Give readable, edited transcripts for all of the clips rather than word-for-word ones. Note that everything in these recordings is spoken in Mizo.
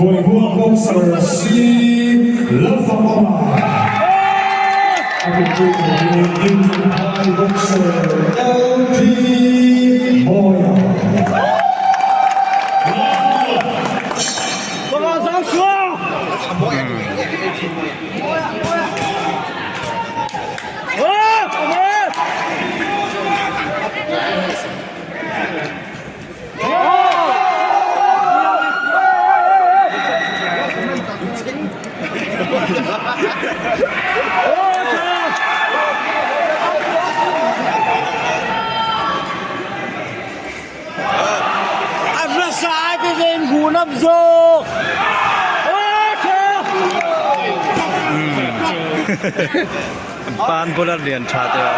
Phuaibuang boxer C Lalfakawma. A kutpui tur hi Inthlanphai boxer LP Mawia. A hmasa a te nen hmuhnawm zawk. Ban bula lian tha te a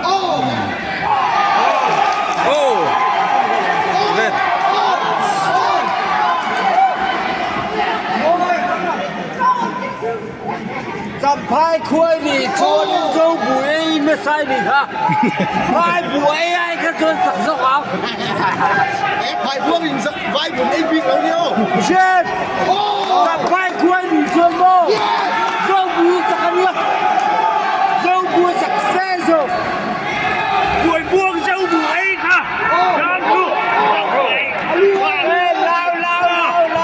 awm. Champhai khuai nih chuan zo bu ei nasa i nih kha. Vai bu ei ai kha chuan chak zawk ang. Phaibuang in vai bun ei bik lo ni aw. Hriat! Champhai khuai nih chuan maw zo bu chak a nia. Zo bu a chak fe zawk. Phuaibuang zo bu ei kha. Lau lau lau lau.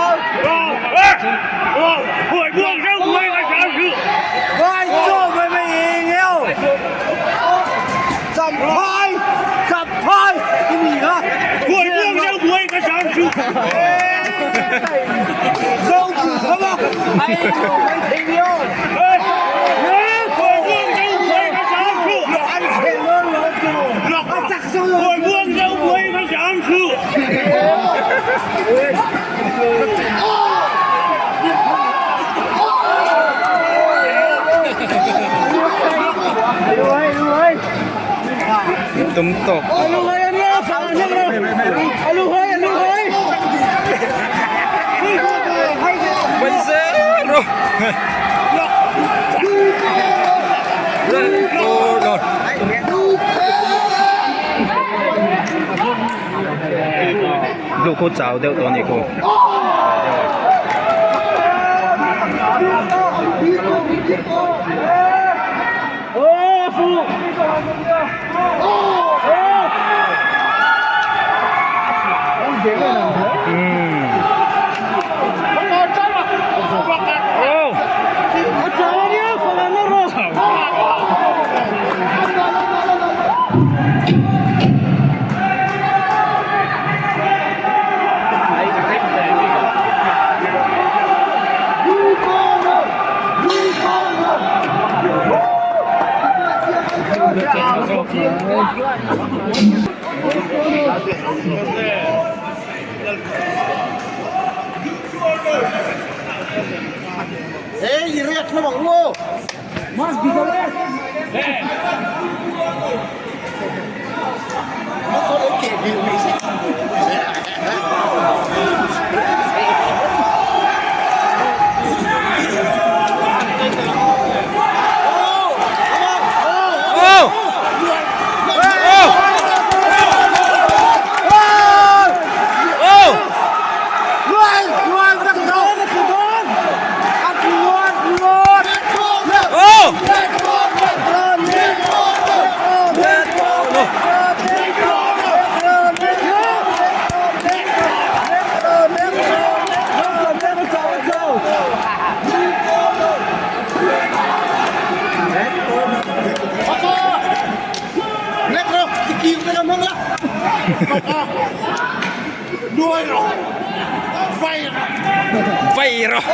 Tum tawk. Blue khu chau deuh tawh a nih khu. Vai rawh.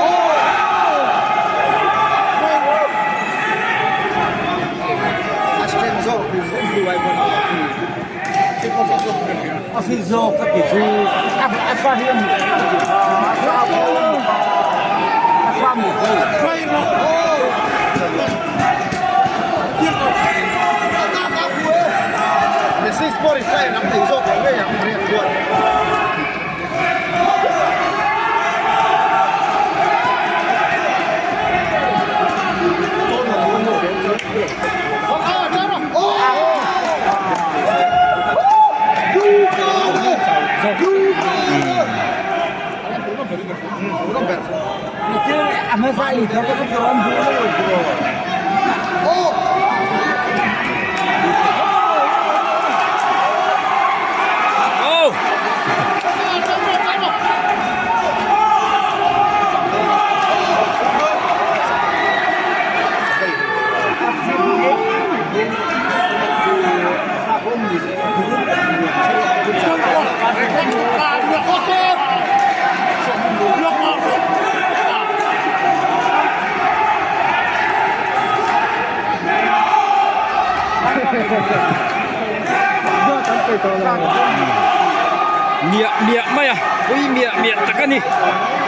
Miah miah mai a pui miah miah tak a ni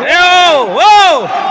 eo oh.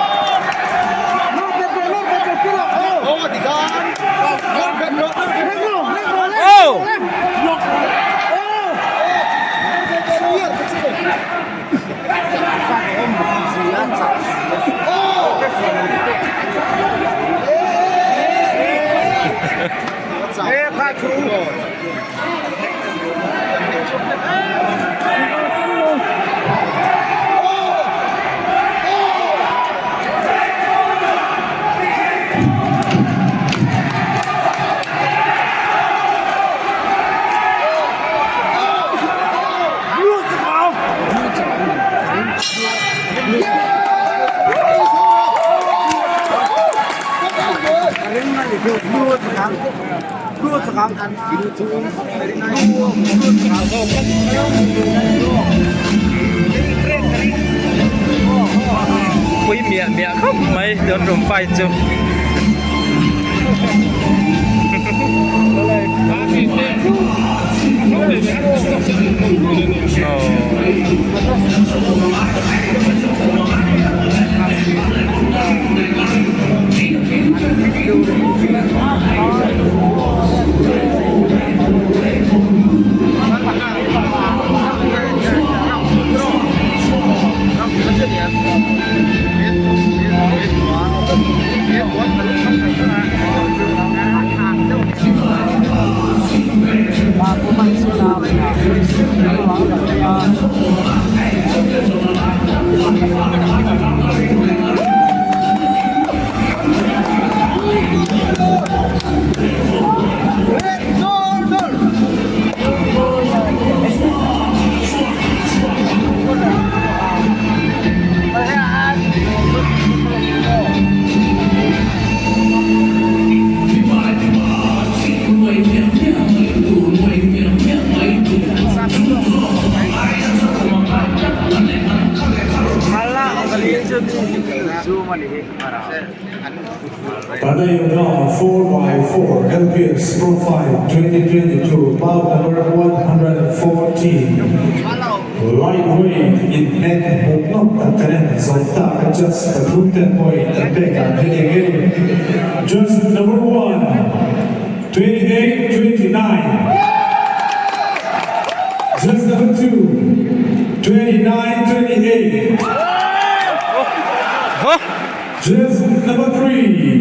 khawp mai tun tum fight chu. Tadayuna 4x4 LPS Profile 2022 bout number 114 Lightweight in men hmuhnawm tak kan en zawm tak a judge pathum ten pawhin an pek an hetiang e Judge number one 28 29 Judge number two 29 28 Judge number three.